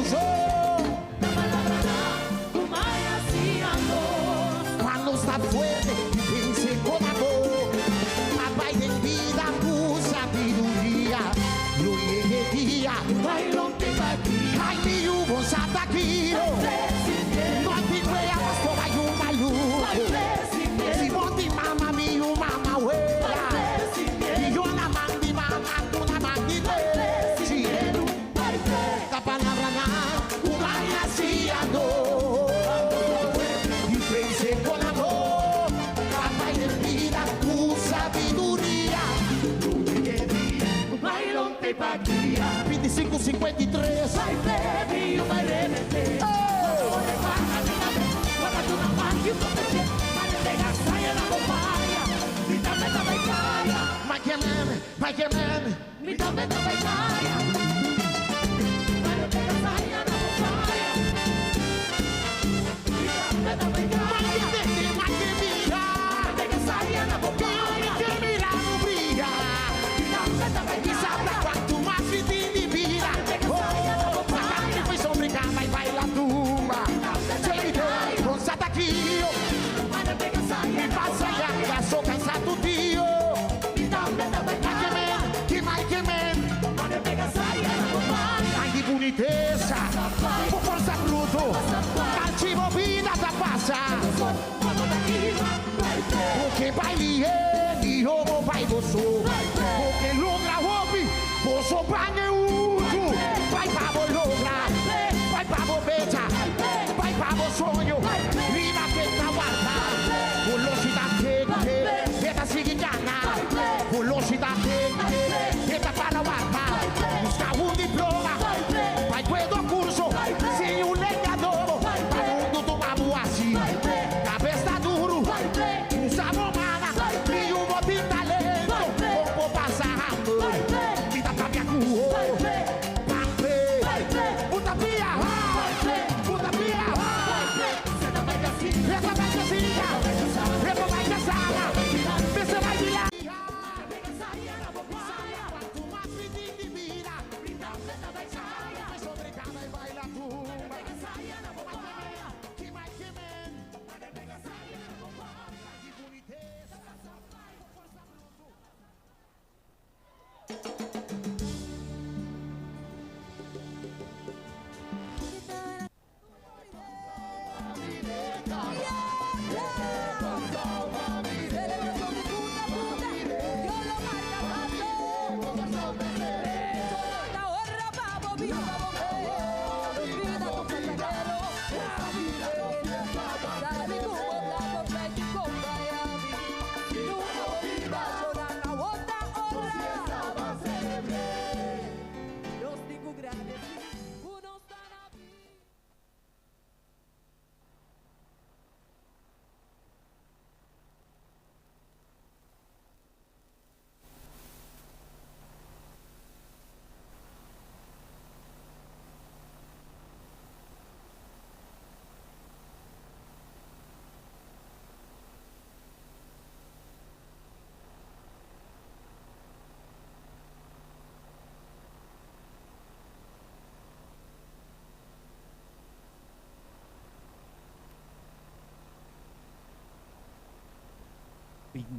solushon. Pa nos ta fuerte i vense kon amor. Pa bai den bida ku sabiduria. Lo yega e dia. Ai mi yu bon sa ta kiro. No tin wea pasto bai un maluku. Si bo tin mama mi yu mama wela. Mi yu na man di mama ku na man di lechi. Ta palabranan ku bai hacia nos. I vense con amor. Pa bai den bida ku sabiduria. 25, 53.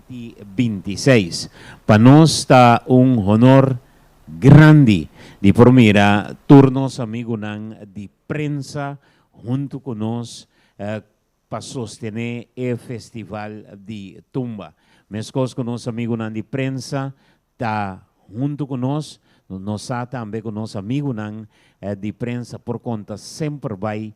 2026. Pa nos ta un honor grandi di por mira tur nos amigunan di prensa huntu ku nos pa sostené e festival di tumba. Meskos ku nos amigunan di prensa ta huntu ku nos, nos sa tambe ku nos amigunan di prensa por konta semper bai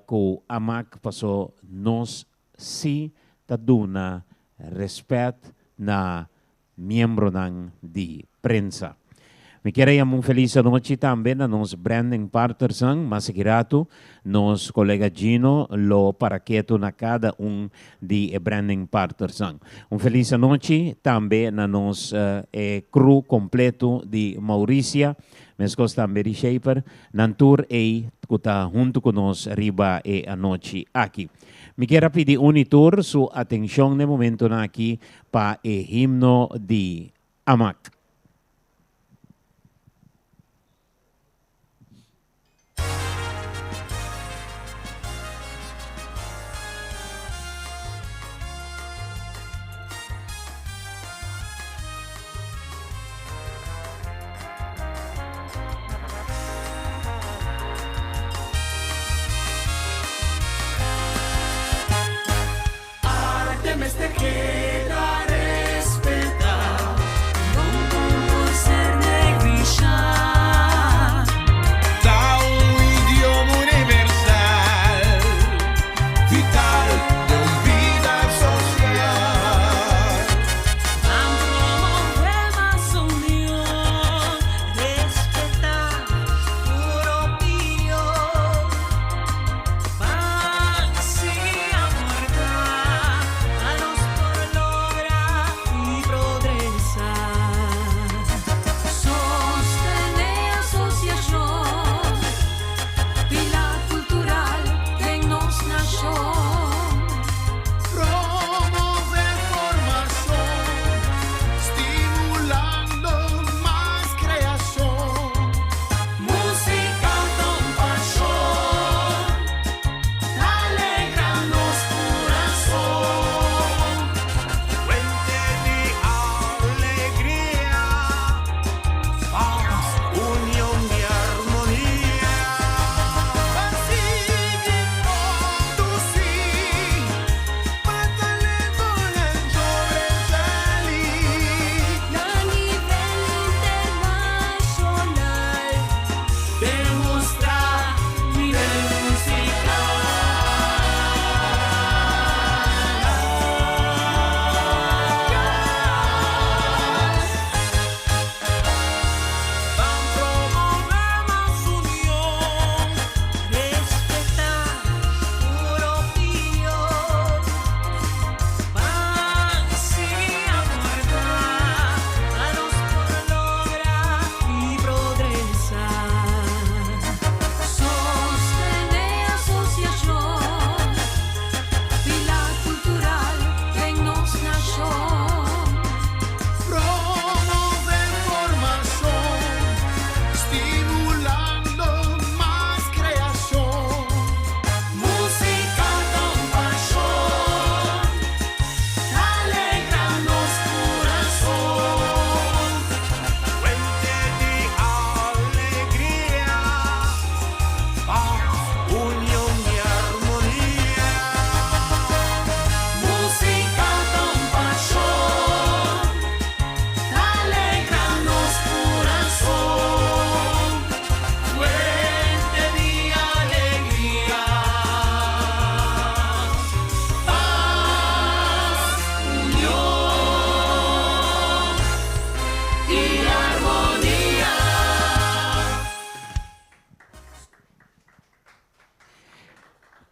ku amak paso nos si ta duna rèspèt na miembronan di prensa. Mi kier a yama un felis anochi tambe na nos branding partnersnan, mas aki ratu nos kolega Gino lo para ketu na kada un di e branding partnersnan. Un felis anochi tambe na nos e crew kompleto di Mauricia, meskos tambe di Shaper, nan tur ei ku ta huntu ku nos riba e anochi aki. Mi kier a pidi un i tur su atenshon n'e momentonan aki pa e himno di Amak.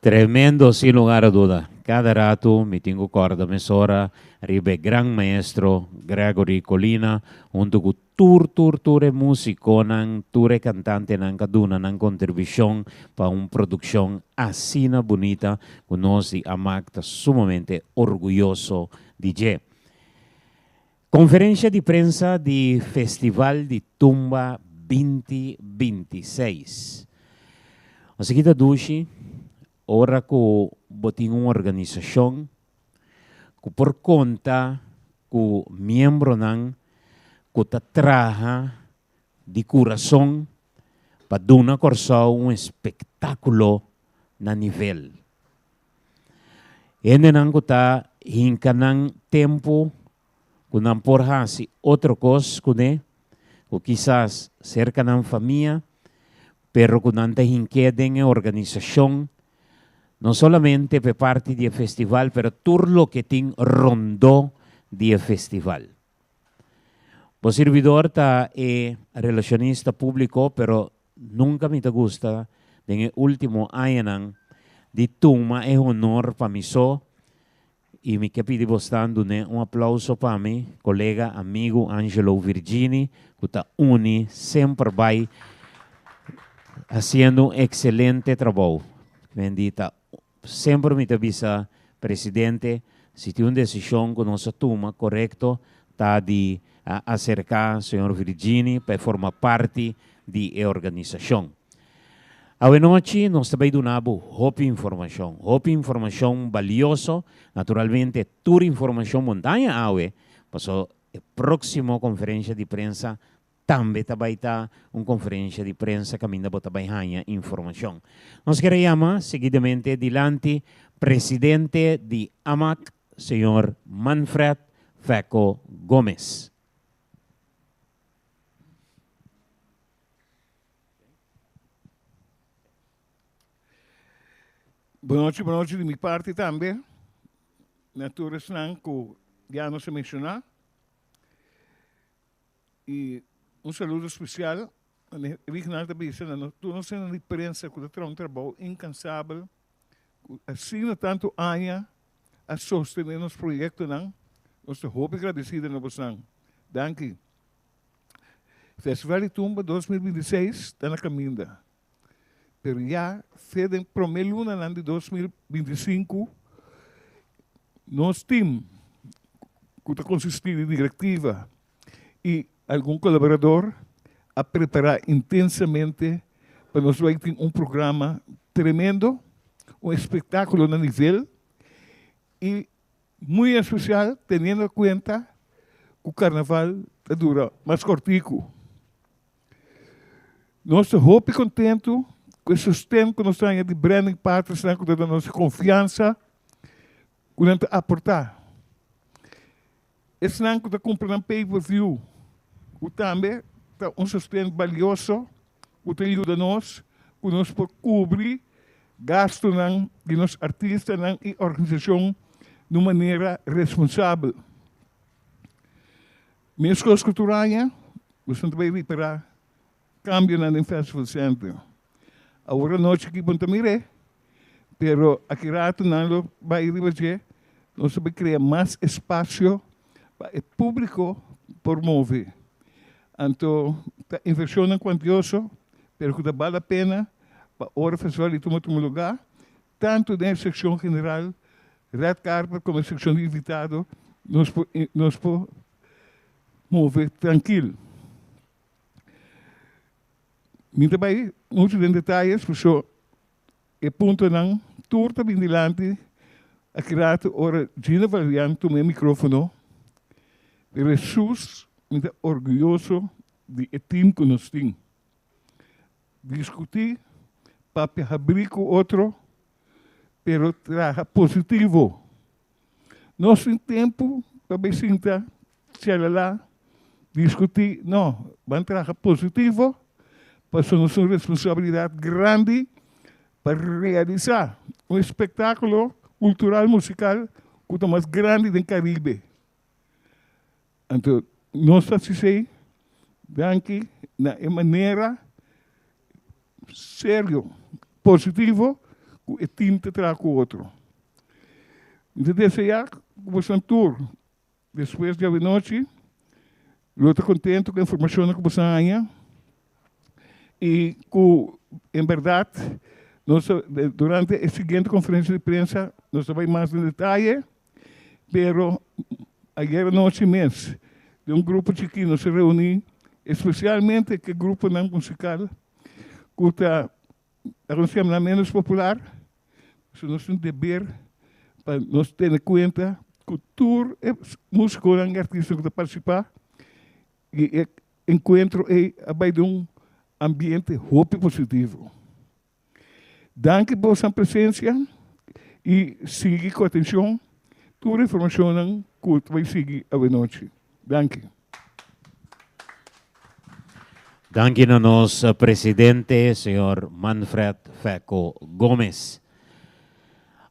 Tremendo sin lugar a duda. Kada ratu mi tin ku kòrda mesora riba e gran maestro Gregory Colina huntu ku tur tur tur e músikonan, tur e kantantenan ku a duna nan kontribushon pa un produkshon asina bunita ku nos di Amak ta sumamente orguyoso di dje. Konferensha di prensa di Festival di Tumba 2026. Asiki ta dushi ora ku bo tin un organisashon ku por konta ku miembronan ku ta traha di kurason pa duna Kòrsou un espektákulo na nivel. Hendenan ku ta hinka nan tempu ku nan por hasi otro kos kuné, ku kisas serka nan famia, pero ku nan ta hink'é den e organisashon, no solamente p'e parti di e festival, pero tur loke tin rondó di e festival. Bo sirbidor ta e relashonista públiko, pero nunka mi ta gusta den e último añanan di tuma e honor pa mi so i mi ke pidi bosnan dun'é un aplauso pa mi kolega, amigu Angelo Virgini ku ta uni semper bai hasiendo un ekselente trabou. Bendita Semper mi ta bisa presidente, si tin un desishon ku nos a tuma korekto ta di a aserká señor Virgini pa e forma parti di e organisashon. Awenochi nos ta bai duna bo hopi informashon, hopi informashon balioso, naturalmente tur informashon montaña awe, paso e próksimo konferensha di prensa Tambe ta bai ta un konferensha di prensa kaminda bo ta bai haña informashon. Nos kier a yama seguidamente dilanti presidente di Amak, señor Manfred Fecco Gomez. Bonochi, bonochi di mi parti tambe na tur esnan ku ya nos a menshoná. Y un saludo especial, Rignald ta bisa na tur nos hendenan di prensa cu ta traha un trabou incansabel, cu asina tanto aña a sostene nos proyectonan, nos ta hopi gradecido na bosnan. Danki. Festival di Tumba 2026 ta na caminda, pero ya fe den prome lunanan di 2025 nos team cu ta consisti di directiva y algun colaborador a prepara intensamente pa nos bay tin un programa tremendo, un espectaculo na nivel y muy especial teniendo cuenta cu carnaval ta dura mas cortico. Nos ta hopi contento cu e sosten cu nos ta haña di Branding Partnersnan cu ta duna nos e confiansa cu nan ta aporta. Esnan cu ta cumpra nan pay per view cu tambe ta un sosten balioso cu ta yuda nos cu nos por cubri gastonan di nos artistanan y organisacion di un manera responsabel. Meskos ku tur aña, boso ta bai ripará kambionan den Festival Center. Awor anochi aki bo no ta mir'é, pero aki ratu nan lo bai riba dje, nos ta bai krea mas espasio pa e públiko por move. Anto ta invershonnan kuantioso, pero ku ta bal la pena pa ora festival di tuma tuma lugá, tantu den e sekshon general, red carpet, komo e sekshon di invitado, nos por nos por move trankil. Mi ta bai muchu den detayes pasobra e puntonan tur ta bin dilanti aki ratu ora Gina Valerian tuma e mikrofono. Pero Hesus mi ta orguyoso di e tim ku nos tin. Diskutí, papia habrí ku otro, pero traha positivo. Nos tin tempu pa bai sinta, chalala, diskutí, no, ban traha positivo, pasobra nos tin un responsabilidat grandi pa realisá un espektákulo kultural musikal ku ta mas grandi den Karibe. Anto nos ta hasi danki na e manera serio, positivo. ku e tim ta traha ku otro. Mi ta deseá ku bosonan tur despues di awenochi lo ta kontentu ku e informashonnan ku boso a haña i ku en bèrdat nos durante e siguiente konferensia di prensa nos ta bai mas den detaye. Pero ayer anochi mes den un grupo chikí nos a reuní espesialmente ku e gruponan musikal ku ta nan ménos popular. Pasobra nos tin deber pa nos tene kuenta ku tur e músikonan i artistanan ku ta partisipá i e enkuentro ei a bai den un ambiente hopi positivo. Danki pa boso presencia y sigui cu atencion tur informacionnan cu ta bay sigui awenochi. Danki. Danki na nos presidente señor Manfred Feco Gomez.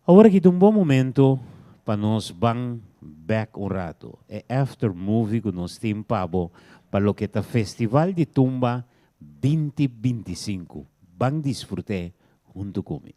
Awor aki ta un bon momento pa nos ban bek un rato. E after movie cu nos tin pa bo pa loke ta Festival di Tumba 2025. Ban disfrut'é huntu ku mi.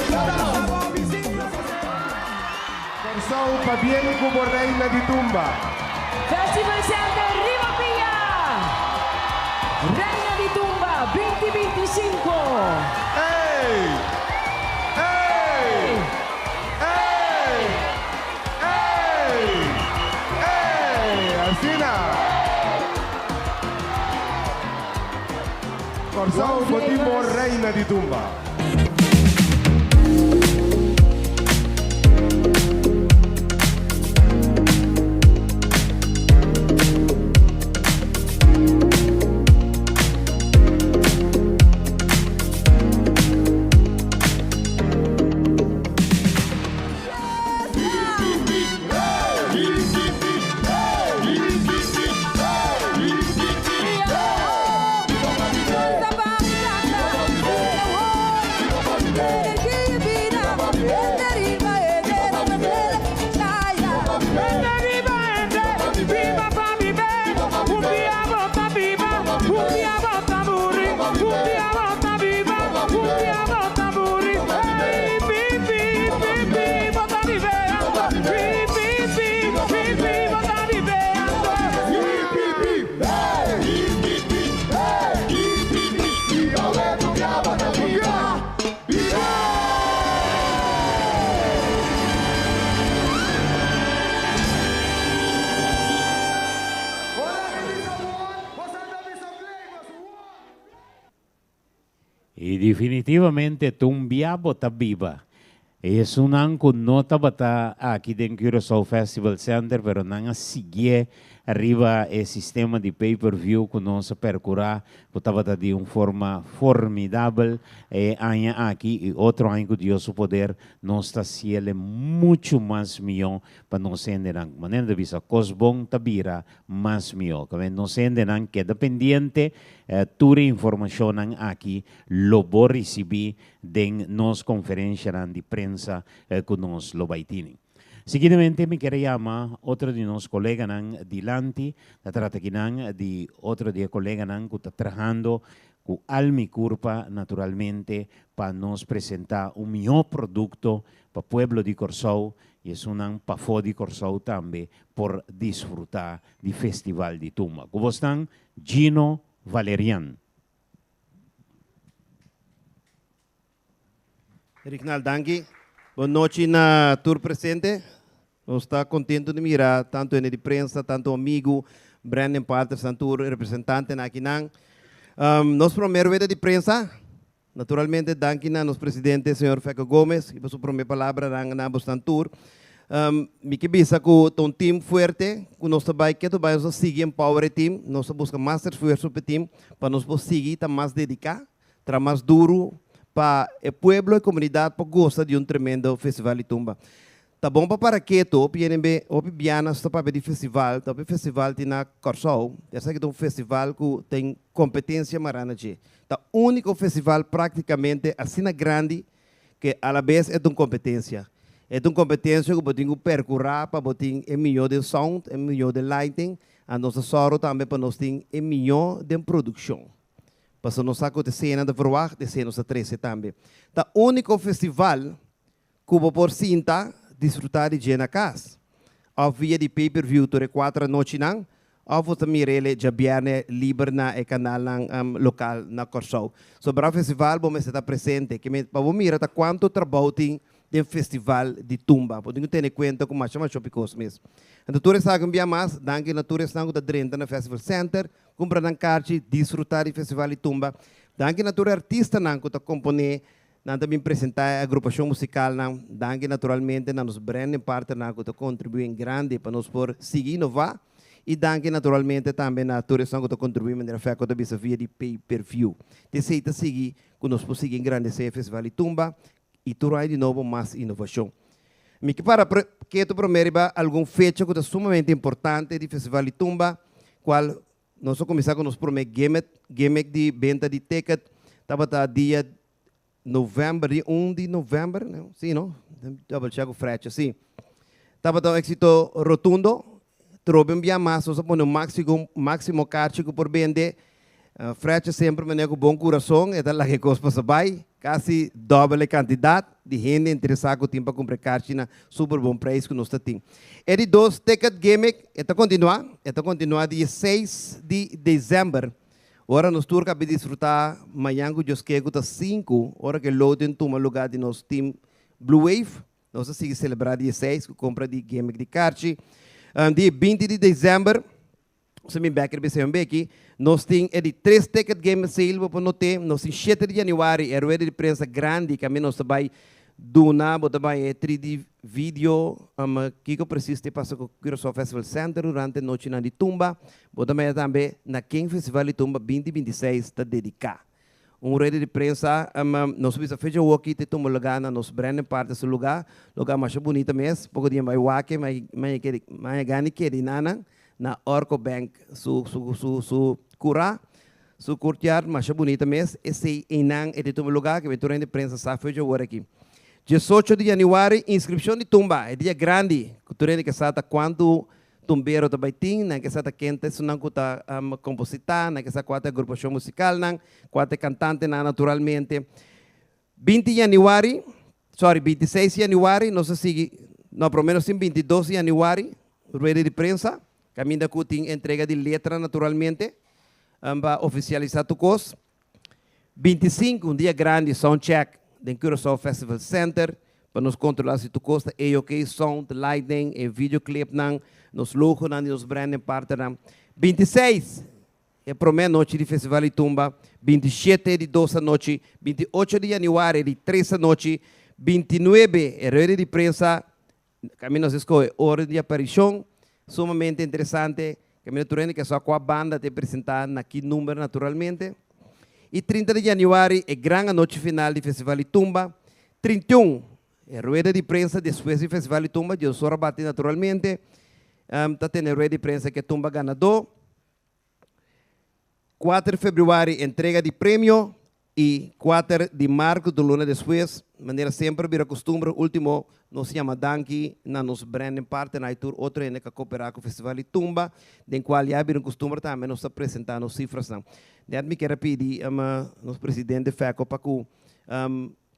Reina di Tumba 2025. Kòrsou pabien ku bo Reina di Tumba. Festival Center riba pia! Reina di Tumba 2025. Ey! Ey! Ey! Ey! Ey! Asina! Kòrsou bo tin bo Reina di Tumba. I definitivamente Tumbia bo ta biba. Esunnan ku no tabata aki den Curaçao Festival Center pero nan a siguié riba e sistema di pay per view ku nos a perkurá ku tabata di un forma formidabel e aña aki i otro aña ku Dios su poder nos ta hasiele muchu mas mihó pa nos hendenan. Manera ta bisa kos bon ta bira mas mihó. Kaminda nos hendenan keda pendiente tur e informashonnan aki lo bo risibí den nos konferenshanan di prensa ku nos lo bai tini. Siguidamente mi kier a yama otro di nos koleganan dilanti, ta trata kinan di otro di e koleganan ku ta trahando ku alma i kurpa naturalmente pa nos presentá un mihó produkto pa pueblo di Kòrsou i esunnan pafó di Kòrsou tambe por disfrutá di Festival di Tumba. Ku bosnan Gino Valerian. Rignald danki. Bon nochi na tur presente. Nos ta contento di mira tanto hende di prensa, tanto amigo, Brandon Patterson, tur representantenan akinan. Nos prome rueda di prensa, naturalmente danki na nos presidente señor Feco Gomez riba su prome palabranan na bosnan tur. Mi ke bisa ku ta un team fuerte ku nos ta bai ketu bai nos ta sigui empower e team, nos ta buska mas esfuerso pa e team pa nos por sigui ta mas dediká, traha mas duru pa e pueblo e komunidat por gosa di un tremendo festival di tumba. Ta bon pa para ketu, hopi hende be, hopi bianas ta papia di festival, ta hopi festival tin na Kòrsou, esaki ta un festival ku tin kompetensia mará na dje. Ta úniko festival práktikamente asina grandi ke alabes e ta un kompetensia. E ta un kompetensia ku bo tin ku perkurá pa bo tin e mihó den sound, e mihó den lighting, anto nos ta sòru tambe pa nos tin e mihó den produkshon. Pasobra nos sa ku ta esei nan ta verwagt, esei nos ta trese tambe. Ta úniko festival ku bo por sinta disfrutá di dje na kas, òf via di pay per view tur e kuater anochinan, òf bo ta mira el e djabièrnè liber na e kanalnan lokal na Kòrsou. So bra festival bo mester ta presente, ke men pa bo mira ta kuantu trabou tin den festival di tumba. Bo tin ku tene kuenta ku masha masha hopi kos mes. Anto tur esaki un bia mas, danki na tur esnan ku ta drenta na Festival Center, kumpra nan karchi, disfrutá di festival di tumba. Danki na tur e artistanan ku ta komponé Nan ta bin presentá e agrupashon musikalnan. Danki naturalmente na nos branding partnernan ku ta kontribuí en grande pa nos por sigui inová. I danki naturalmente tambe na tur esnan ku ta kontribuí manera Fèko ta bisa via di pay per view. T'esei ta sigui ku nos por sigui engrandesé e Festival di Tumba i tur aña di nobo mas inovashon. Mi ke para ketu promé riba algun fecha ku ta sumamente importante di Festival di Tumba, kual Nos a kuminsá ku nos promé gimmick, gimmick di benta di ticket tabata dia novèmber, dia un di novèmber, sí no? Double check ku frecha, sí. Tabata un éksito rotundo, trobe un bia mas nos a pone un máksimo, máksimo karchi ku por bende. Frecha semper manera ku bon kurason e ta laga e kos pasa bai. Kasi dòbel e kantidat di hende interesá ku tin pa kumpra e karchi na super bon preis ku nos ta tin. E di dos ticket gimmick e ta kontinuá, e ta kontinuá dia seis di desèmber, ora nos tur kabi disfrutá mañan ku Dios ke ku ta sinku ora ku e loting tuma lugá di nos team Blue Wave. Nos ta sigui selebrá dia seis ku kompra di gimmick di karchi. Dia binti di desèmber. Nos a bin bek riba esei un beki. Nos tin e di tres ticket game sale bo por noté. Nos tin shete di januari e rueda di prensa grandi kaminda nos ta bai duna bo ta bai e 3D video kiko presis ta pasa ku Curaçao Festival Center durante nochinan di tumba. Bo ta mira tambe na ken Festival di Tumba binti 26 ta dediká. Un rueda di prensa nos a bisa fecha awoki ta tuma luga na nos Brandon Park su luga, luga masha bunita mes. Poko dia mi bai wak mi a gana keda einan Na Orco Bank su su su su cura, su courtyard masha bunita mes, esey eynan e ta tuma lugar, ke tur hende prensa sa fecha awor aki. Diesocho di januari inscripcion di tumba, e dia grandi cu tur hende ke sa ta cuanto tumbero ta bay tin, nan ke sa ta ken ta esunnan cu ta composita, nan ke sa cua ta e agrupacion musicalnan, cua ta e cantantenan naturalmente. Binti januari, sorry, bintiseis januari nos a sigui, no, prome nos tin bintidos januari, rueda di prensa, caminda cu tin entrega di letra naturalmente, pa oficialisa tur cos. Bintisinku, un dia grandi, sound check den Curaçao Festival Center, pa nos controla si tur cos ta A-ok, sound, lightning, e videoclipnan, nos logonan di nos branding partnernan. Bintiseis, E promé nochi di Festival di Tumba. 27 di 2 anochi, 28 di januari di 3 anochi, 29 e rueda di prensa, kaminda nos skohe orden di aparishon, sumamente interesante, kaminda tur hende ke sa kua banda ta presentá na ki number naturalmente. I 30 di januari e gran anochi final di Festival di Tumba, 31 e rueda di prensa despues di Festival di Tumba, Dios ora bati naturalmente, ta tene rueda di prensa ku e tumba ganadó. 4 februari entrega di premio i 4 di mart ku luna despues, manera semper bira kustumber, último nos yama danki na nos branding partner i tur otro hende ku a kooperá ku Festival di Tumba, den kual ya bira un kustumber tambe nos ta presentá nos sifrasnan. Net mi kier a pidi nos presidente Fecco pa ku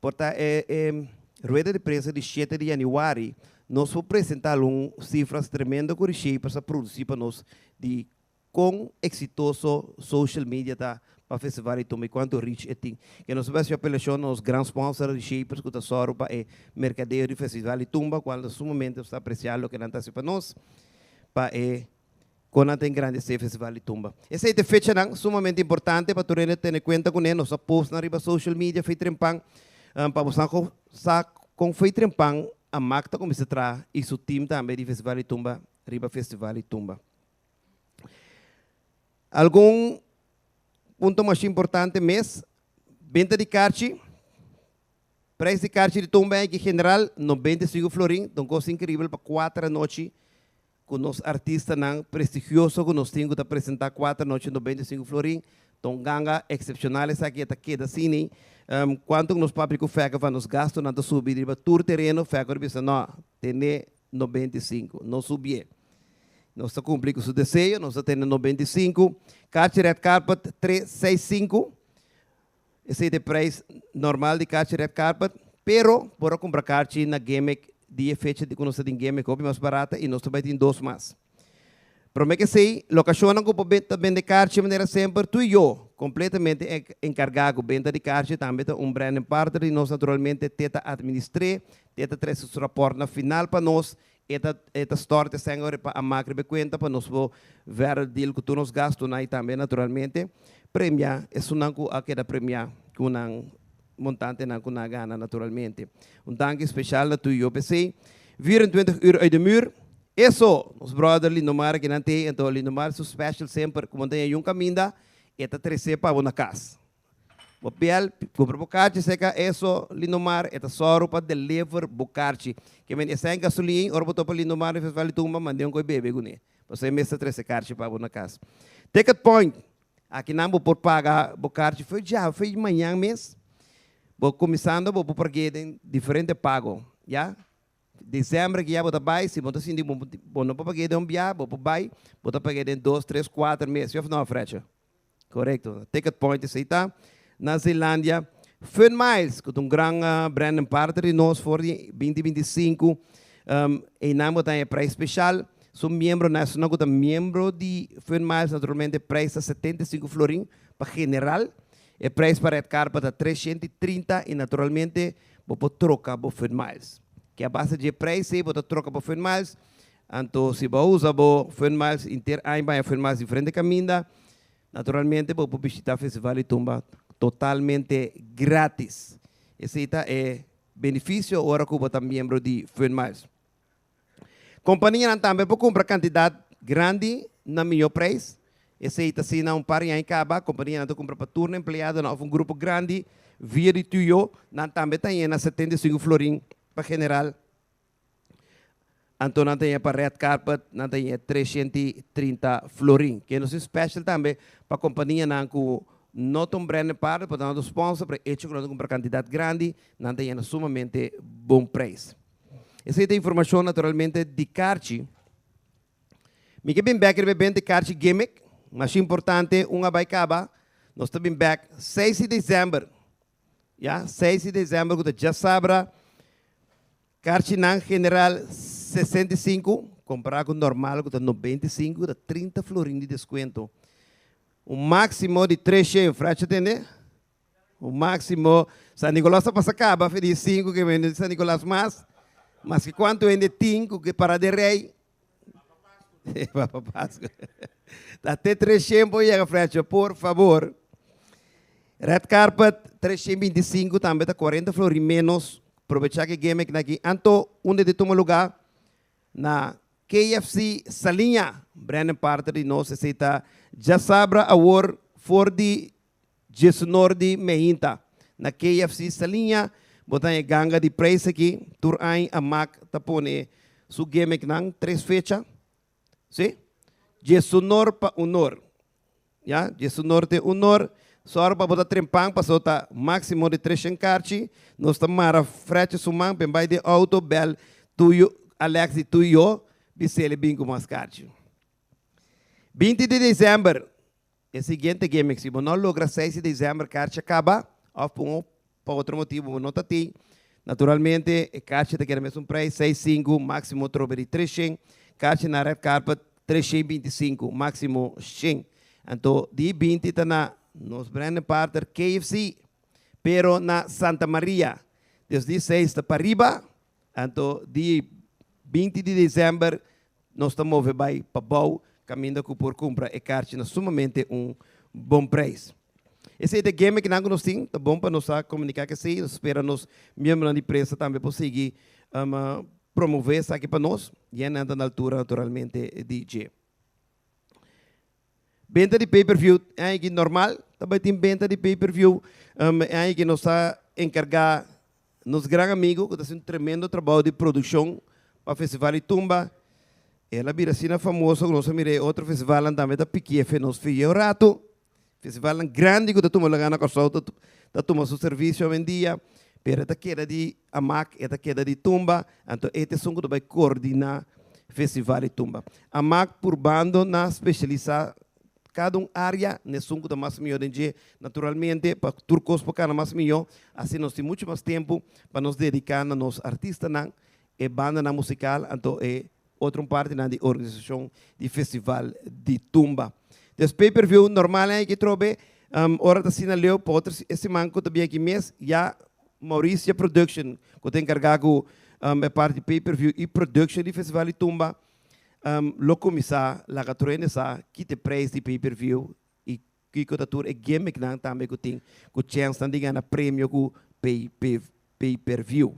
por ta e e rueda di prensa di 7 di januari nos por presentá algun sifras tremendo ku Reshapers a produsí pa nos di kon eksitoso social media ta pa Festival di Tumba i kuantu reach e tin. Ke nos ta hasi apelashon na nos gran sponsor Reshapers ku ta sòru pa e merkadeo di Festival di Tumba kual ta sumamente nos ta apresiá loke nan ta hasi pa nos pa e kon nan ta engrandesé Festival di Tumba. Esei ta e fechanan sumamente importante pa tur hende tene kuenta kuné. Nos a post nan riba social media fei trempan pa bo sa sa kon fei trempan Amak ta kuminsá traha i su team tambe di Festival di Tumba riba Festival di Tumba. Algun punto masha importante mes, benta di karchi, prijs di karchi di tumba aki general 95 florin, ta un kos inkribel pa kuater anochi ku nos artistanan prestigioso ku nos tin ku ta presenta kuater anochi 95 florin, ta un ganga eksepshonal esaki e ta keda asini. Kuantu ku nos papia ku Fèkè van nos gastunan ta subi riba tur tereno, Fèkè ta bisa no, tene 95, no subié. Nos ta kumpli ku su deseo, nos ta tene 95. Karchi red carpet 365, esei ta e preis normal di karchi red carpet, pero por a kumpra karchi na Gimmick di e fecha di ku nos ta tin Gimmick hopi mas barata i nos ta bai tin dos mas. Prome ku esei, lokashonnan ku por ta bende karchi manera semper, tu i yo kompletamente enkargá ku benta di karchi tambe ta un branding partner di nos naturalmente te ta administr'é, te ta trese su rapòrt na final pa nos. E ta e ta stort e sèn ora pa Amak riba e kuenta pa nos por verder deal ku tur nos gastunan i tambe naturalmente premiá esunnan ku a keda premiá ku nan montantenan ku nan a gana naturalmente. Un danki speshal na tur yo p'esei. 24 uur uit de muur. Eso! Nos brother Lindomar akinan t'ei, anto Lindomar su special semper ku bo ta haña un kaminda e ta tres'é pa bo na kas. Bo bel, kumpra bo karchi seka eso Lindomar, e ta sòru pa deliver bo karchi. Ke men esei gasolin, ora bo topa Lindomar na Festival di Tumba, mand'é un koi bebe kuné. Pasobra e mes ta trese karchi pa bo na kas. Ticket Point, akinan bo por paga bo karchi for djawe, for mañan mes. Bo kuminsando bo por pag'é den diferente pago, ya. December ki ya bo ta bai, si bo ta sinti bo bo no por pag'é den un bia, bo por bai, bo ta pag'é den dos, tres, kuater mes, si òf no, Fletcher? Korekto. Ticket Point esei ta na Zeelandia. Fun Miles, ku ta un gran branding partner di nos for di 2025. Einan bo ta haña prijs speshal. Su miembronan, esunnan ku ta miembro di Fun Miles, naturalmente e prijs ta 75 florin pa general. E prijs pa Red Carpet ta 330 i naturalmente bo por troka bo Fun Miles. Ke a base di e prijs ei bo ta troka bo Fun Miles. Anto si bo a usa bo Fun Miles inter aña baña Fun Miles diferente kaminda, naturalmente bo por bishita Festival di Tumba totalmente gratis. Esei ta e benefisio ora ku bo ta miembro di Fun Miles. Kompanianan tambe por kumpra kantidat grandi na mihó preis. Esei ta asina un par di aña kaba, kompanianan ta kumpra pa tur nan empleadonan òf un grupo grandi via di tuyo, nan tambe ta yena 75 florin pa general. Anto nan ta ña pa red carpet, nan ta ña 330 florin. Ke nos tin special tambe pa kompanianan ku no ta un branded partner, pero nan ta un sponsor, pero e hecho ku nan ta kumpra kantidat grandi, nan ta ña sumamente bon preis. Esei ta informashon naturalmente di karchi. Mi ke bin bek riba e benta di karchi gimmick, masha importante, un a bai kaba, nos ta bin bek 6 di december, ya, 6 di december ku ta djasabra. Karchinan general 65, kompará ku normal ku ta 95, ta 30 florin di deskuento. Un máksimo di 300, Fracha tende? Un máksimo, San Nicolas a pasa kaba fe di sinku ke bende San Nicolas mas, maske kuantu hende tin ku ke para den rei. Papa Pasku. Ta te 300 por yega, Fracha, por fabor. Red carpet 325 tambe ta 40 florin menos. Probechá ku e gimmick aki. Anto, unda ta tuma lugá? Na KFC Saliña. Branding partner di nos esei ta djasabra awor for di 10'or di meinta. Na KFC Saliña, bo ta e ganga di prijs aki. Tur aña Amak ta pone su gimmick nan tres fecha. Si? 11'or pa 1'or. Ya, 11'or te 1'or. Sòru pa bo ta trempan paso ta máksimo di 300 karchi. Nos ta mara frecha suman pen bai den outo bèl tuyo Alex di tuyo bis'el bin ku mas karchi. 20 di desèmber e siguiente gimmick si bo no logra 6 di desèmber karchi a kaba òf pa un pa otro motibu bo no ta tin naturalmente e karchi ta keda mesun preis 6 sinku máksimo trobe di 300 karchi na red carpet 325 máksimo 100. Anto di 20 ta na nos branding partner KFC pero na Santa Maria. Dus di 6 ta pariba, anto di 20 di desèmber nos ta move bai pabou kaminda ku por kumpra e karchi na sumamente un bon preis. Esei ta e gimmick nan ku nos tin, ta bon pa nos a komuniká ku esei, nos spera nos miembronan di prensa tambe por sigui promové esaki pa nos, i nan ta na altura naturalmente di dje. Benta di pay-per-view e aña aki normal, ta bai tin benta di pay-per-view e aña aki nos a enkargá nos gran amigu ku ta hasi un tremendo trabou di produkshon pa Festival di Tumba. El a bira asina famoso ku nos a mira e otro festivalnan tambe ta pikié fe nos fia un ratu. Festivalnan grandi ku ta tuma lugá na Kòrsou ta tuma su servisio awendia, pero e ta keda di Amak, e ta keda di Tumba, anto e ta esun ku ta bai koordiná Festival di Tumba. Amak purbando na spesialisá kada un área na esun ku ta mas mihó den dje. Naturalmente, pa tur kos por kana mas mihó, asina nos tin muchu mas tempu pa nos dediká na nos artistanan, e bandanan musikal, anto e otro partinan di organisashon di Festival di Tumba. Des pay per view normal ei aki trobe, ora ta asina leu pa otro e siman ku ta bin aki mes ya Mauricia Production ku ta enkargá ku e parti pay per view i production di Festival di Tumba lo kuminsá laga tur hende sa ki ta e preis di pay per view i kiko ta tur e gimmicknan tambe ku tin ku chènsnan di gana premio ku pay per view.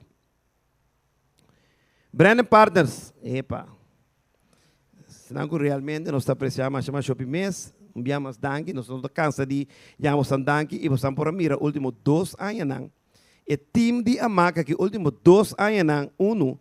Branding Partners, epa, esnan ku realmente nos ta apresiá masha masha hopi mes, un bia mas danki, nos no ta kansa di yama bosan danki i bosan por a mira último dos añanan e team di Amaka ki último dos añanan unu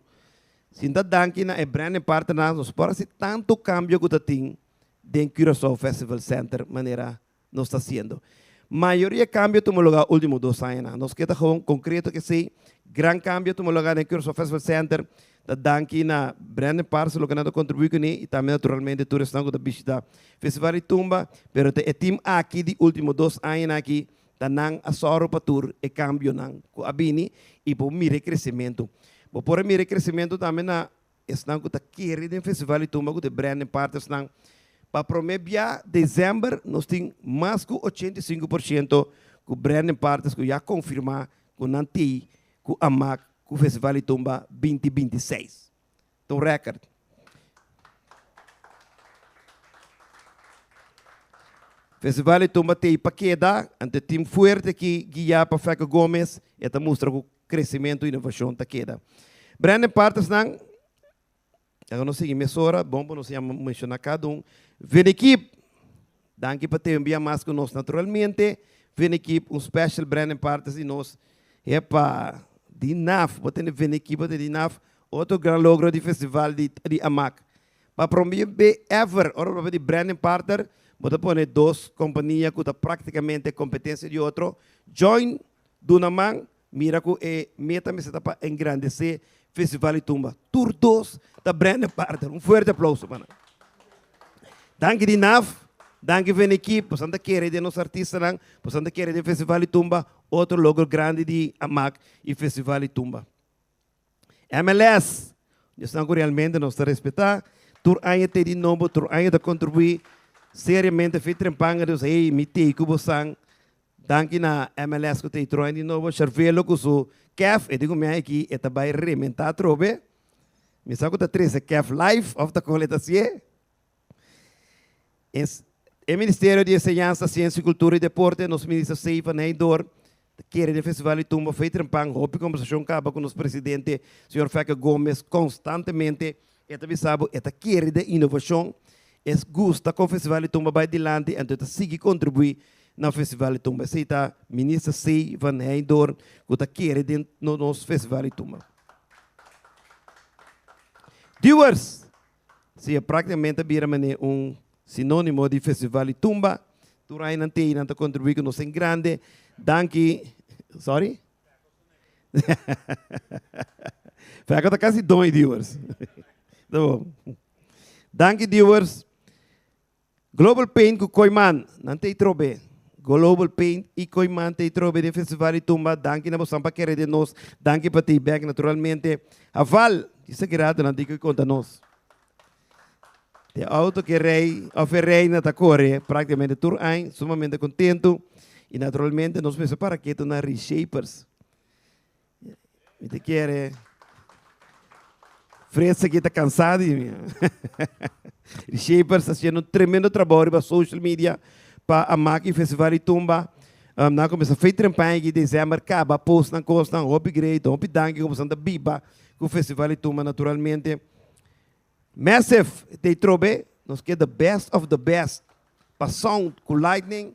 sinta danki na e Branding Partnernan nos por hasi tantu kambio ku ta tin den Curaçao Festival Center manera nos ta haciendo. Mayoria cambio tuma lugar ultimo dos añanan. Nos ke ta gewoon concreto ke esey. Gran cambio tuma lugar den Curaçao Festival Center. Ta danki na Brandon Parse loke nan ta contribui cune y tambe naturalmente tur esnan cu ta bishita Festival di Tumba. Pero ta e team aki di ultimo dos añanan aki ta nan a sòru pa tur e cambionan cu a bini y por mira e crecemento. Bo por a mira e crecemento tambe na Esnan ku ta kere den Festival di Tumba ku ta e branding partnersnan, pa promé bia desèmber nos tin mas ku 85% ku branding partners ku ya konfirmá ku nan tei ku a mak ku Festival di Tumba 2026. Ta un rèkòrt. Festival di Tumba tei pa keda, anto e tim fuerte aki guiá pa Feco Gomez e ta mustra ku Crecimento y innovacion ta keda. Branding partnersnan, laga nos sigui mesora, bon pa nos yama menciona cada un. Venequip, danki pa te un bia mas cu nos naturalmente. Venequip, un special branding partners di nos. Epa, di NAF, bo tene Venequip, bo tene di NAF, otro gran logro di festival di di AMAC. Pa prome be ever, ora bo papia di branding partner, bo ta pone dos compania cu ta practicamente competencia di otro, join Duna man, mira ku e meta mester ta pa engrandesé Festival di Tumba. Tur dos ta Brandon Partner. Un fuerte aplauso pa nan. Danki di NAF, danki Venekip, boso ta kere den nos artistanan, boso ta kere den Festival di Tumba, otro logro grandi di AMAC i Festival di Tumba. MLS, esnan ku realmente nos ta respetá, tur aña te di nobo, tur aña ta kontribuí seriamente fe trempan a Dios, hey, mi tei ku bosan, Danki na MLS ku ta e troen di nobo. Sharvelo ku su kef, e di ku mi aki e ta bai rementá atrobe. Mi sa ku ta trese kef live òf ta kon e ta hasié. E Ministerio di Enseñansa, Siensia, Kultura i Deporte, nos Minister Stefan Heydor, ta kere den Festival di Tumba fei trempan hopi kombersashon kaba ku nos presidente señor Fekke Gomez konstantemente e ta bisa bo e ta kere den inovashon, e gusta kon Festival di Tumba bai dilanti anto e ta sigui kontribuí na Festival di Tumba. Esei ta Minister Stefan Heydor ku ta kere den nos Festival di Tumba. Dewars! Sí, e práktikamente a bira manera un sinónimo di Festival di Tumba. Tur aña nan t'ei, nan ta kontribuí ku nos en grande. Danki. Sorry? Fèko ta kasi doño di Dewars. Ta bon. Danki Dewars. Global Paint ku Kooyman, nan t'ei trobe. Global Paint i Kooyman t'ei trobe den Festival di Tumba. Danki na bosan pa kere den nos. Danki pa t'ei bek naturalmente. Haval, di sekirato nan tin ku konta nos. E auto ku e rei of e reina ta kore praktikamente tur aña, sumamente kontentu. I naturalmente nos mester para ketu na Reshapers. Mi ta kere Fresa aki ta cansá di mi. Reshapers ta haciendo un tremendo trabou riba social media pa a maki festival di tumba. Um, nan a cuminsa fei trempan aki december caba post nan cosnan hopi great, hopi danki como esnan ta biba cu festival di tumba naturalmente. Massive ta trobe, nos ke the best of the best pa sound cu lightning.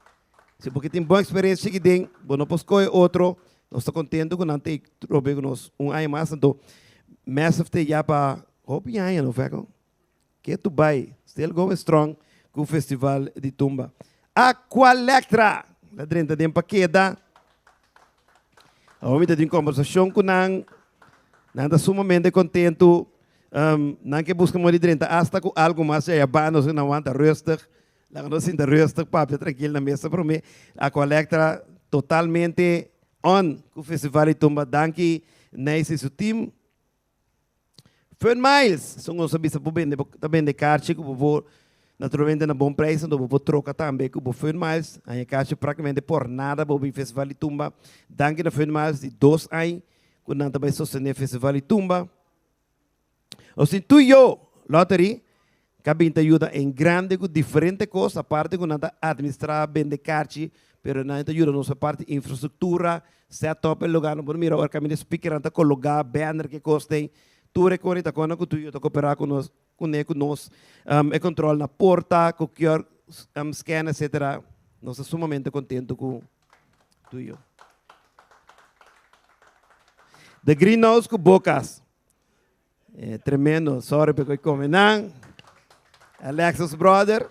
Si bo ke tin bon experiencia aki den, bo no por scoge otro. Nos ta contento cu nan ta trobe cu nos un aña mas. Anto Massive ta ya pa hopi aña no Feco? Ke tu bay, still going strong cu festival di tumba. Aqualectra! La drenta den pa keda. Awor mi ta tin conversacion cu nan. Nan ta sumamente contento. Nan ke buska moda di drenta asta ku algu mas djaya banda, osea nan wanta rustig. Laga nos sinta rustig, papia trankil na mesa prome. Aqualectra totalmente on ku Festival di Tumba. Danki Neis i su team. Fun Miles, esun nos a bisa por bende, ta bende karchi ku bo por naturalmente na bon prijs, anto bo por troka tambe ku bo Fun Miles. Haña karchi praktikamente por nada bo bin Festival di Tumba. Danki na Fun Miles di dos aña ku nan ta bai sostene Festival di Tumba. Nos tin tuyo lottery ka bin ta yuda en grande ku diferente kos, aparte ku nan ta administra, bende karchi, pero nan ta yuda nos pa parti infrastruktura, set up e lugar, nan por mira ora kaminda speakernan ta kologa, banner ke kos den, tur e kos ta kona ku tuyo ta kopera ku nos kuné ku nos, e kontrol na porta, ku QR scan etcetera, nos ta sumamente kontento ku tuyo. The Greenhouse ku Bocas. Eh, tremendo. Sorry pa come nan. Alexis brother.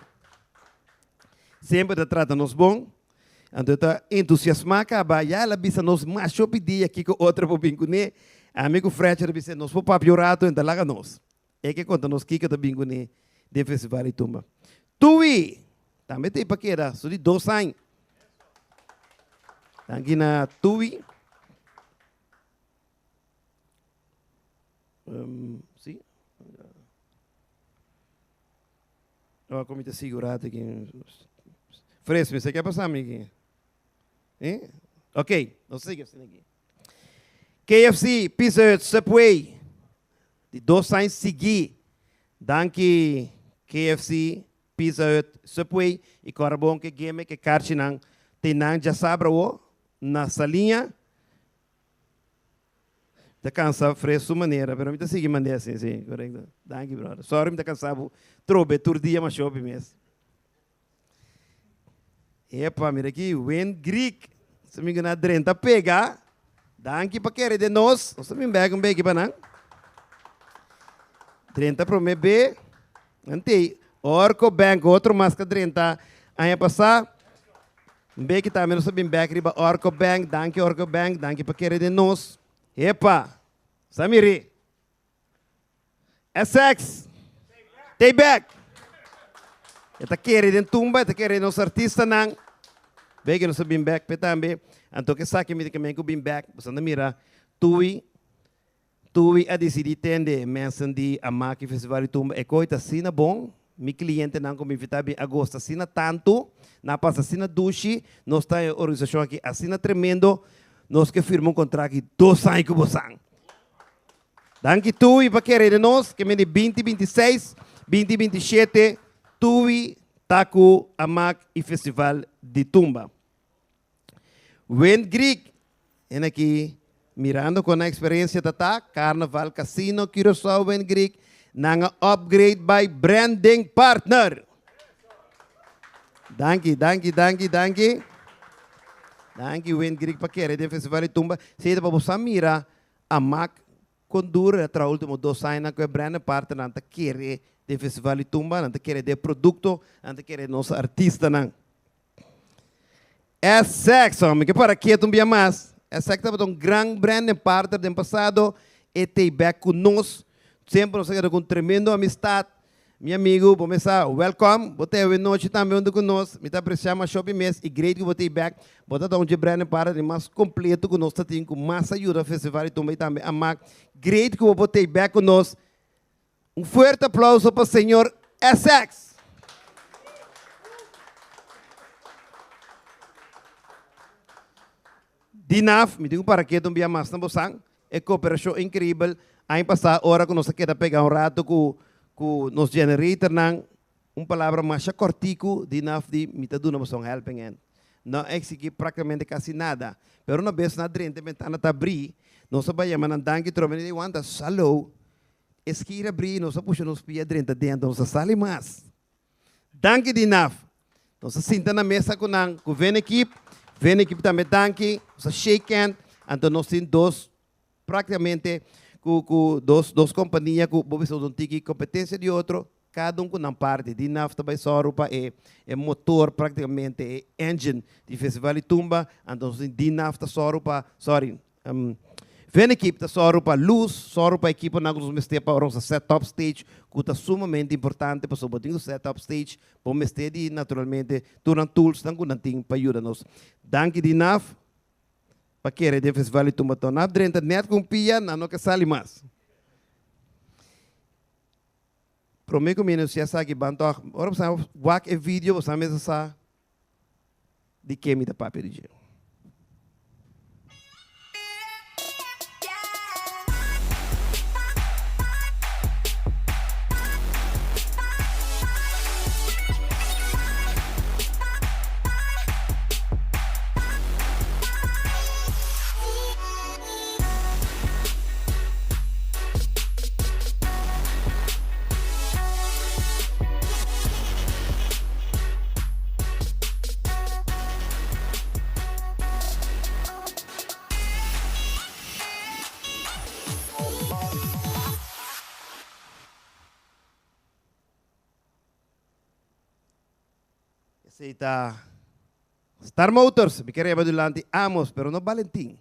Semper ta trata nos bon. Anto ta entusiasmá kaba. Ya el a bisa nos masho dia kiko otro por bin kuné. Ami ku Fletcher a bisa nos por papia un rato en ta laga nos. E ke konta nos kiko ta bin kuné den festival di tumba. Tui! Tambe ta ei pa keda, su di dos aña. Danki na Tui. Um, si. Oh, como te segurate aqui. Fresco, você quer passar aqui? Eh? Ok, não siga assim aqui. KFC, Pizza Hut, Subway. Di dos aña sigui. Danki KFC, Pizza Hut, Subway i kòrda bon ke geme ke karchinan te nan djasabra awo na Saliña. Ta kansa fres su manera, pero mi ta sigui mand'é así, sí, korekto. Danki brother. Sorry mi ta kansa bo trobe tur dia masha hopi mes. Epa, mira aki, Win Greek. Nos amigo na drenta pega. Danki pa kere den nos. Nos ta bin bek un beki pa nan. Drenta prome be. Ante, Orco Bank, otro mas ka drenta aña pasá. Un beki tambe nos ta bin bek riba Orco Bank. Danki Orco Bank, danki pa kere den nos. Epa, sa miri. SX, Take back. E ta kere den tumba, e ta kere nos artistanan. Ve que nos ta bin back pe tambe. Anto ke saki mi ta ku bin back. Boso anda mira, Tui, Tui a decidi tende mensen di a maki festival di tumba. E koi ta asina bon. Mi clientenan ku mi invita bin a gosta asina tantu. Nan a pasa asina dushi. Nos ta e organisashon aki asina tremendo. Nos ke firma un kontrakt di dos aña ku bosan. Danki Tui pa kere den nos, ke men di binti binti seis, binti binti shete, Tui ta ku Amak i Festival di Tumba. Wind Greek, en aki mirando kon nan eksperensia ta ta, Carnaval Casino Curaçao Wind Greek, nan a upgrade bai branding partner. Danki, danki, danki, danki. Danki Wind Greek pa kere den Festival di Tumba. Si ta pa bo sa mira Amak Kon duro e a traha ultimo dos añanan ku e branding partnernan ta kere den Festival di Tumba, nan ta kere den e produkto, nan ta kere nos artistanan. Essex, mi ke para ketu un bia mas. Essex tabata un gran branding partner den pasado, e tei bek ku nos. Semper nos a keda ku un tremendo amistat. Mi amigu, bo mes sa, welcome. Bo ta awe nochi tambe huntu ku nos. Mi ta apresiá masha hopi mes i great ku bo ta ei bek. Bo ta ta un dje branding partner di mas kompleto ku nos ta tin, ku mas a yuda festival di tumba i tambe a mak. Great ku bo por ta ei bek ku nos. Un fuerte aplauso pa señor Essex! Dinaf, mi tin ku para ketu un bia mas na bo san. E kooperashon inkreibel aña pasá ora ku nos a keda pegá un ratu ku ku nos generatornan, un palabra masha kòrtiku di naf di mi ta duna boso un helping hand. No a eksigí praktikamente kasi nada, pero una bes nan a drenta e bentana ta abrí, nos a bai yama nan danki trobe nan di wanta salou, e skir a abrí nos a pusha nos pia drenta dentro nos a sali mas. Danki di naf. Nos a sinta na mesa ku nan, ku Venekip. Venekip tambe danki. Nos a shake hand. Anto nos tin dos praktikamente ku ku dos dos kompania ku bo bisa un tiki kompetensia di otro, kada un ku nan parti. Di naf ta bai sòru pa e e motor praktikamente e engine di Festival di Tumba. Anto nos tin di naf ta sòru pa sorry Venekip ta sòru pa lus, sòru pa ekiponan ku nos mester pa ora nos ta set up stage, ku ta sumamente importante pasobra bo tin ku set up stage, bo mester di naturalmente tur nan toolsnan ku nan tin pa yuda nos. Danki di naf pa kere den Festival di Tumbaton. Naf drenta nèt ku un pia, nan no ke sali mas. Promé ku mi anunsiá esaki ban tòg, ora bo sa wak e video bo sa mester sa Di ke mi ta papia di dje? Esei ta Star Motors. Mi ker yama dulanti Amos, pero no Balentin.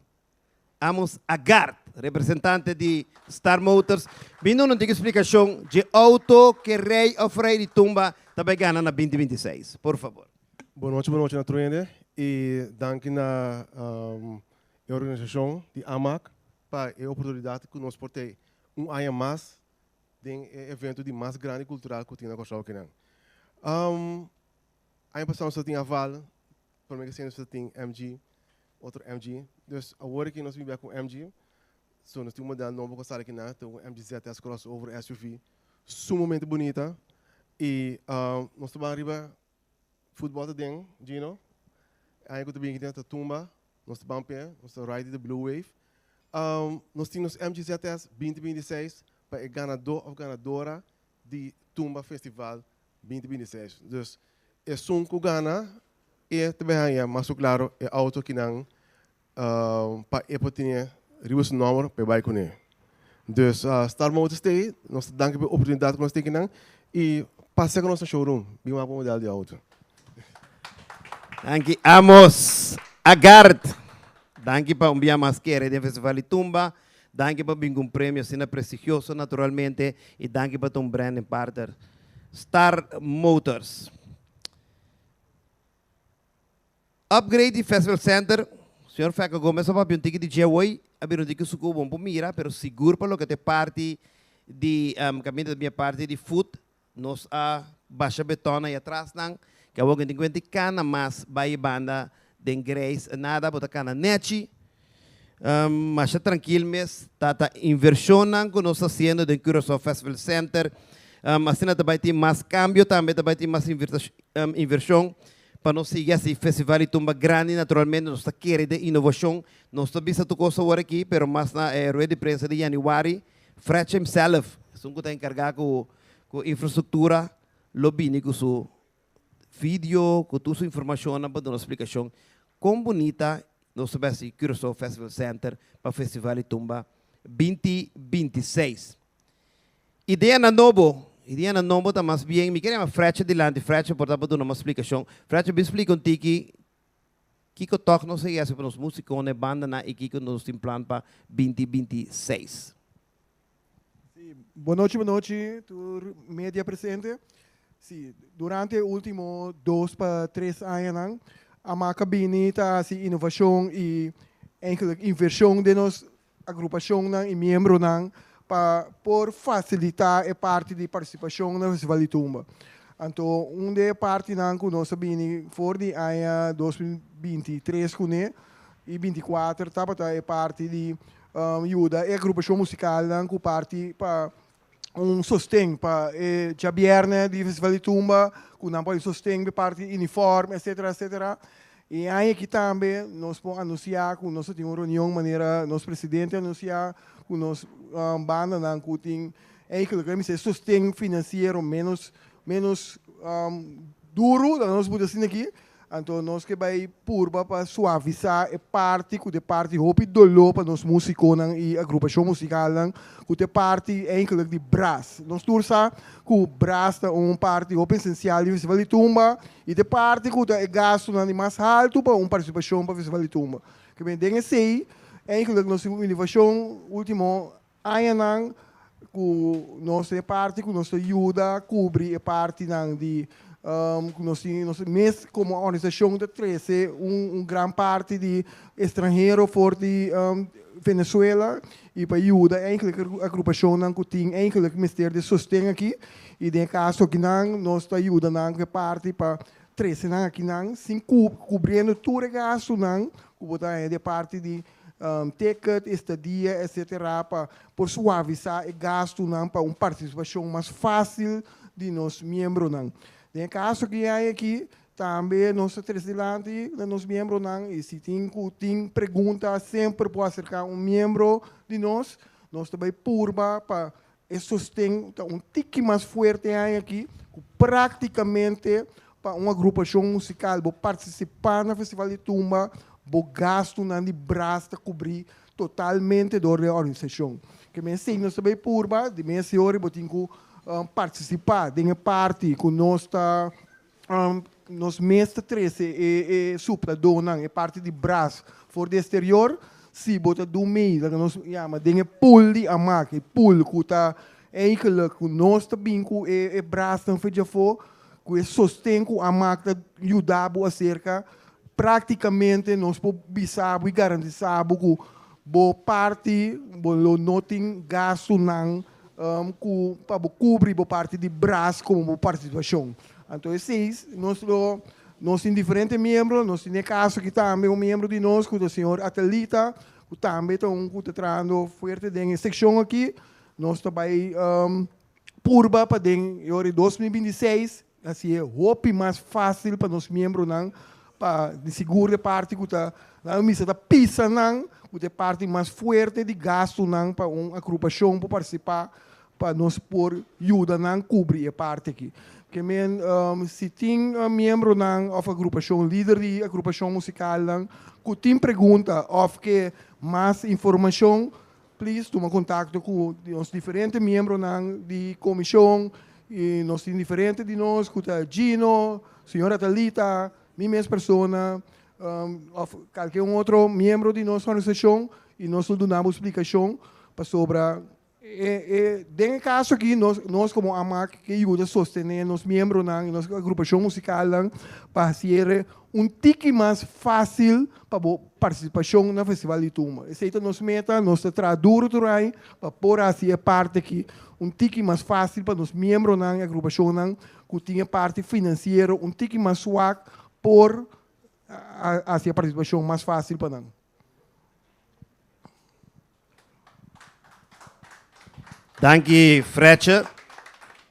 Amos Agard, representante di Star Motors, bin duna un tiki splikashon dje outo ke rei òf rei di tumba ta bai gana na binti 26. Por fabor. Bon nochi, bon nochi na tur hende y danki na e organisacion di AMAC pa e oportunidad cu nos por tei un aña mas den e evento di mas grandi cultural cu tin na Corsou akinan. Aña pasado nos ta tin Aval, prome ke nos ta tin MG, otro MG. Dus awor aki nos bin bek ku MG. So nos tin un model nobo ku a sali akinan, ta un MG ZS crossover SUV, sumamente bunita. I nos ta ban riba futbol ta den, Gino. Aña ku ta bin aki ta tumba, nos ta ban p'e, nos ta ride the blue wave. Nos tin nos MG ZS 2026 pa e ganadó òf ganadora di Tumba Festival 2026. Dus esun ku gana e ta bai haña mas ku klaro e outo kinan pa e por tene riba su nòmber pa e bai kuné. Dus Star Motors t'ei, nos ta danki pa e oportunidat ku nos tin kinan i pasa ku nos na showroom bin wak bo modèl di outo. Danki Amos Agard. Danki pa un bia mas kere den Festival di Tumba. Danki pa bin ku un premio asina prestigioso naturalmente i danki pa ta un branding partner Star Motors. Upgrade di Festival Center, Señor Fecco Gomez a papia un tiki di dje awoi, a bira un tiki suku bon por mira, pero sigur pa loke ta e parti di kaminda ta bin e parti di food, nos a basha beton ai atras nan, ke awor tin kuenta di kana mas bai e banda den grijs nada, bo ta kana nechi, masha trankil mes, ta ta invershonnan ku nos ta hasiendo den Curaçao Festival Center. Asina ta bai tin mas kambio tambe, ta bai tin mas invershon pa nos sigui hasi Festival di Tumba grandi. Naturalmente nos ta kere den inovashon. Nos ta bisa tur kos awor aki, pero mas na e rueda di prensa di yanüari, Fretch himself, esun ku ta enkargá ku infrastruktura, lo bini ku su video, ku tur su informashonnan pa duna splikashon kon bunita nos ta bai hasi Curaçao Festival Center pa Festival di Tumba 2026. Ideanan nobo, Ideanan nobo ta mas bien, mi ker yama Fretcher dilanti, Fretcher por ta pa duna mas splikashon. Fretcher bin splika un tiki kiko tòg nos a hasi pa nos musikonan, e bandanan i kiko nos tin plan pa 2026. Sí, bonochi bonochi tur media presente. Sí, durante e ultimo dos pa tres añanan Amaka bini ta hasi inovashon i eigenlijk invershon den nos agrupashonnan i miembronan pa por fasilitá e parti di partisipashon na Festival di Tumba. Anto un di e partinan ku nos a bini for di aña 2023 kuné i 24 tabata e parti di yuda e agrupashon musikalnan ku parti pa un sosten pa e djabièrnè di Festival di Tumba ku nan por hay sosten di parti uniform etcetera etcetera. E aña aki tambe nos por anunsiá ku nos a tin un reunion manera nos presidente a anunsiá ku nos bandanan ku tin eigenlijk mi bisa sosten finansiero menos menos duru laga nos buta asina aki. Anto nos ke bai purba pa suavisá e parti ku ta e parti hopi doló pa nos músikonan i agrupashon musikalnan, ku ta e parti eigenlijk di bras. Nos tur sa ku bras ta un parti hopi esensial di Festival di Tumba i ta e parti ku ta e gastunan di mas haltu pa un partisipashon pa Festival di Tumba. Ke men den esei eigenlijk nos tin un inovashon último añanan ku nos tin e parti ku nos ta yuda kubri e partinan di ku nos tin nos mes komo organisashon ta trese un gran parti di estranhero for di Venezuela i pa yuda eigenlijk agrupashonnan ku tin eigenlijk mester di sosten aki i den e kaso akinan nos ta yuda nan ku e parti pa trese nan akinan sin kubriendo tur e gastunan ku bo ta haña di e parti di ticket, estadia etc. Pa por suavisá e gastunan pa un partisipashon mas fásil di nos miembronan. Den e kaso ki hay aki, tambe nos ta trese dilanti na nos miembronan i si tin ku tin pregunta semper por aserká un miembro di nos. Nos ta bai purba pa e sosten ta un tiki mas fuerte hay aki ku práktikamente pa un agrupashon musikal bo partisipá na Festival di Tumba bo gastunan di bras ta kubrí totalmente dor di e organisashon. Ke men esei nos ta bai purba, di mes yori bo tin ku partisipá den e parti ku nos ta nos mes ta trese e supladónan, e parti di bras for di exterior, si bo ta dun mei, loke nos yama den e pool di amak, e pool ku ta eigenlijk ku nos ta bin ku e brasnan for djafó, ku e sosten ku amak ta yuda bo aserka, práktikamente nos por bisa bo i garantisá bo ku bo parti bo lo no tin gastunan ku pa bo kubri bo parti di bras komo bo partisipashon. Anto esei nos lo nos tin diferente miembro, nos tin e kaso aki tambe un miembro di nos ku ta señor Atalita ku tambe ta un ku ta trahando fuerte den e sekshon aki. Nos ta bai purba pa den e ora di 2026 hasi e hopi mas fásil pa nos miembronan pa di sigur e parti ku ta nan mester ta pisa nan ku ta e parti mas fuerte di gastunan pa un agrupashon por partisipá pa nos por yuda nan kubri e parti aki. Ke men si tin miembronan òf agrupashon lider di agrupashon musikalnan ku tin pregunta òf ke mas informashon Please tuma kontakto ku nos diferente miembronan di komishon i nos tin diferente di nos ku ta Gino, señora Thalita, mi mes persona òf kalke un otro miembro di nos organisashon i nos lo duna bo splikashon pasobra e den e kaso aki nos nos komo AMAC ke yuda sostené nos miembronan i nos agrupashon musikalnan pa hasier un tiki mas fásil pa bo partisipashon na Festival di Tumba. Esei ta nos meta, nos ta traha duru tur ai pa por hasi e parti aki un tiki mas fásil pa nos miembronan i agrupashonnan ku tin e parti finansiero un tiki mas swak por hasi e partisipashon mas fásil pa nan. Danki Fretcher.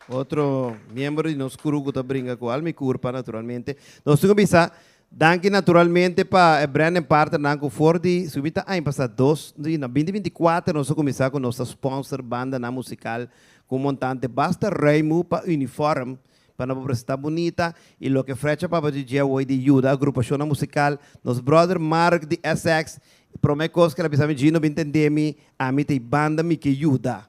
Otro miembro di nos crew ku ta bringa ku alma i kurpa naturalmente. Nos tin ku bisa danki naturalmente pa e branding partnernan ku for di subita aña pasá dos di na binti 24 nos a kuminsá ku nos ta sponsor bandanan musikal ku un montante basta ruimu pa uniform pa nan por presentá bunita i loke Frecha Papa Djidjé awor di yuda agrupashonnan musikal. Nos brother Mark di SX promé kos ku el a bisa mi Gino bin tende mi ami ta e banda mi ke yuda.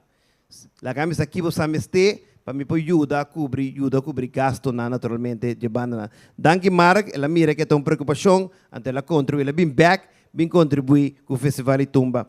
Laga mi sa ki bo sa mester pa mi por yuda kubri yuda kubri gastonan naturalmente dje bandanan. Danki Mark, el a mira ke ta un preokupashon, anto el a kontribuí, el a bin bek bin kontribuí ku Festival di Tumba.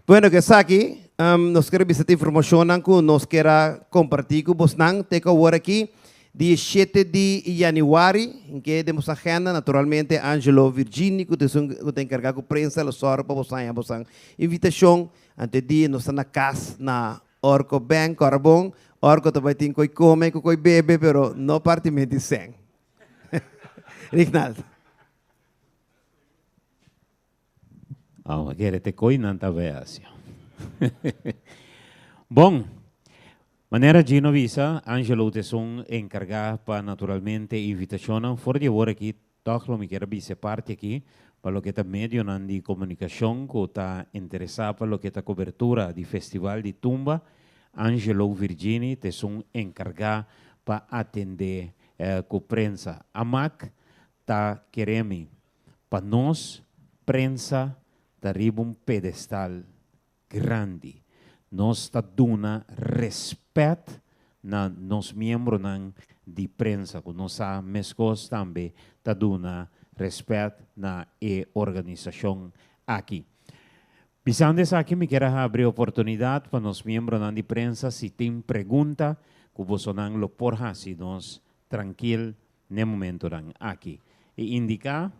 Bueno, ku esaki nos ker bisa ta informashonnan ku nos ker a kompartí ku bosnan te ku awor aki. Dia shete di yanüari, en ke den boso agenda, naturalmente Angelo Virgini ku ta esun ku ta enkargá ku prensa lo sòru pa boso haña boso invitashon. Anto e dia nos ta na kas na Orco Bank, ora bon, Orco ta bai tin koi kome ku koi bebe, pero no partimenti sèn. Rignald. Awa kere te koi nan ta bai hacia. Bon, manera Gino bisa, Angelo ta esun encarga pa naturalmente invitacionnan. For di awor aki toch lo mi kier a bisa e parti aki pa loke ta medionan di comunicacion cu ta interesa pa loke ta cobertura di Festival di Tumba, Angelo Virgini ta esun encarga pa atende cu prensa. Amak ta kere mi Pa nos, prensa ta riba un pedestal grandi. Nos ta duna respet na nos miembronan di prensa ku nos sa meskos tambe ta duna respet na e organisashon aki. Bisando esaki mi kier a habri oportunidat pa nos miembronan di prensa si tin pregunta ku bosonan lo por hasi nos trankil N'e momentonan aki. E indiká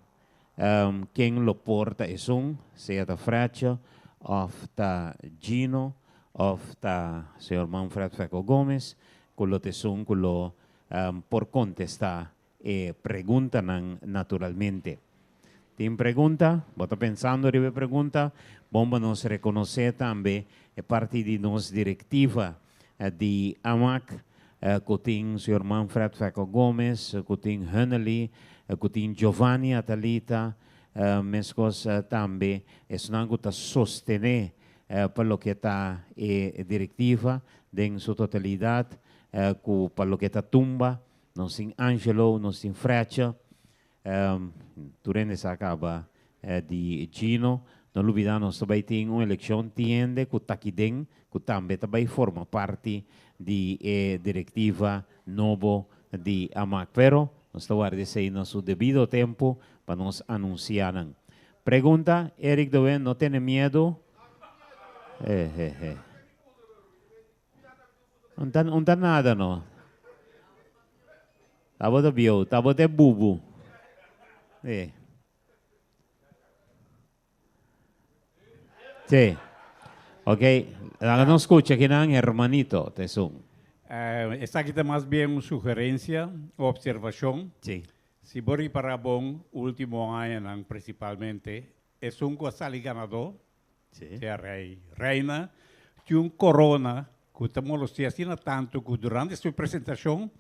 ken lo por ta esun, sea ta Fredje òf ta Gino òf ta señor Manfred Feco Gomez, ku lo ta esun ku lo por kontestá e preguntanan naturalmente. Tin pregunta? Bo ta pensando riba e pregunta? Bon pa nos rekonosé tambe e parti di nos direktiva di AMAC ku tin señor Manfred Feco Gomez, ku tin Hunnely, ku tin Giovanni Atalita, meskos tambe esnan ku ta sostené pa loke ta e direktiva den su totalidat, ku pa loke ta tumba, nos tin Angelo, nos tin Fretche. Tur hende sa kaba di Gino. No lubida nos ta bai tin un elekshon tiende ku Takiden ku tambe ta bai forma parti di e direktiva nobo di Amak. Pero nos ta warda esei na su debido tempu pa nos anunsia nan. Pregunta, Eric de Wen no tene miedu? Hehehe. Un ta un ta nada no. Tabata bieu, tabata e bubu. Sí. Sí. Ok, laga nos scucha kinan hermanito ta esun. Eh, esaki ta mas bien un sugerencia o observacion. Sí. Si bo ripara bon, ultimo añanan principalmente, esun cu a sali ganador, Sea rey, reina, tin un corona cu ta molestia asina tanto cu durante su presentacion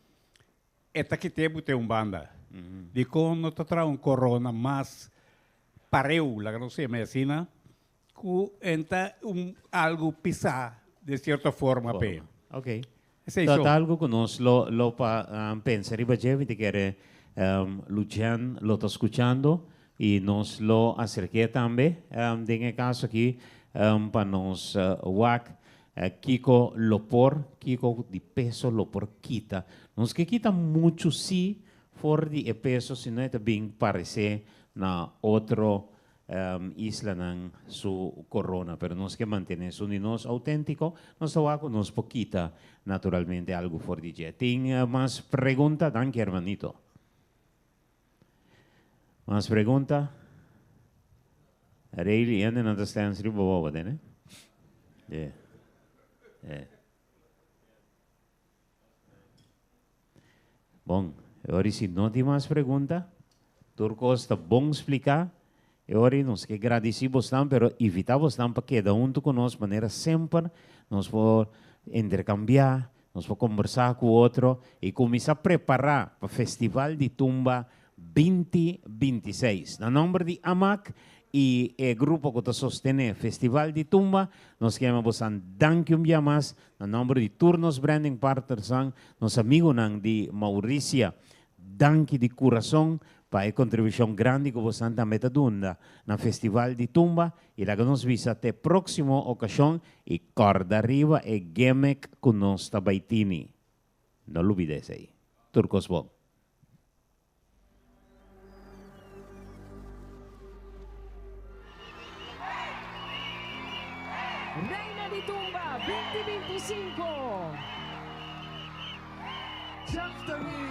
e ta kite bute un banda. Dicon no ta traha un corona mas pareu, laga nos yama asina, cu en ta un algo pisa den cierto forma p'e. Ok. Esey Ta so. ta algo cu nos lo lo pa pensa riba dje, mi ta kere Lucian lo ta scuchando y nos lo acerk'é tambe den e caso aki pa nos wak kico lo por, kico di peso lo por kita. Nos ke kita mucho si for di e peso sino e ta bin parece na otro islanan su corona, pero nos ke mantene esun di nos autentico, nos ta wak cu nos por kita naturalmente algo for di dje. Tin mas pregunta? Danki hermanito. Mas pregunta? Rayleigh, hende nan ta stens riba bo bo ne? Yeah. Yeah. Bon, e ora si no tin mas pregunta, tur cos ta bon splica. E ora ei nos ke gradisí bosnan, pero invitá bosnan pa keda huntu ku nos manera semper nos por interkambiá, nos por kombersá ku otro i kuminsá prepará pa Festival di Tumba binti 26. Na nòmber di Amak i e grupo ku ta sostené Festival di Tumba, nos ke yama bosan danki un bia mas na nòmber di tur nos branding partnersnan, nos amigunan di Mauricia. Danki di kurason pa e kontribushon grandi ku bosan tambe ta dunda na Festival di Tumba i laga nos bisa te próksimo okashon i kòrda riba e gimmick ku nos ta bai tini. No lubida esei. Tur kos bon. Reina di Tumba 2025. Jephthali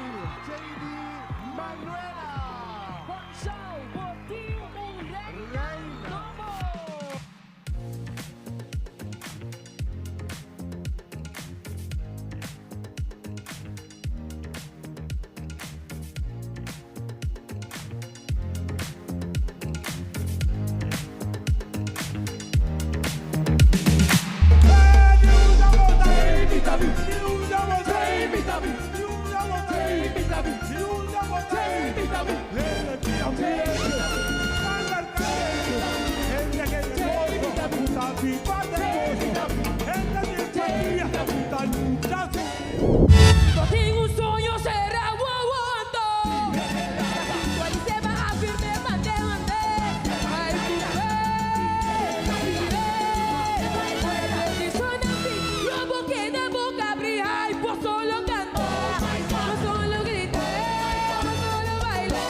JD Manuela. Kòrsou bo tin un reina nobo. Bo tin un soño sera wowo anto Visualis'e pa afirm'e mande mande Bai ku fe bib'e Ora bendishonnan bin lo bo keda boka abri Ai bo solo kanta bo solo grita bo solo baila.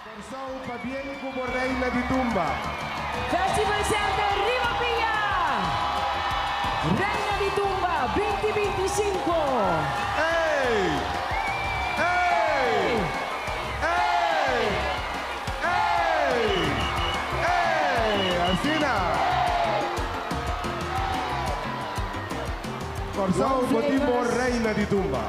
Kòrsou pabien ku bo Reina di Tumba. Festival Center riba pia! Reina di Tumba 2025. Ey! Ey! Ey! Ey! Ey! Asina! Kòrsou bo tin bo Reina di Tumba.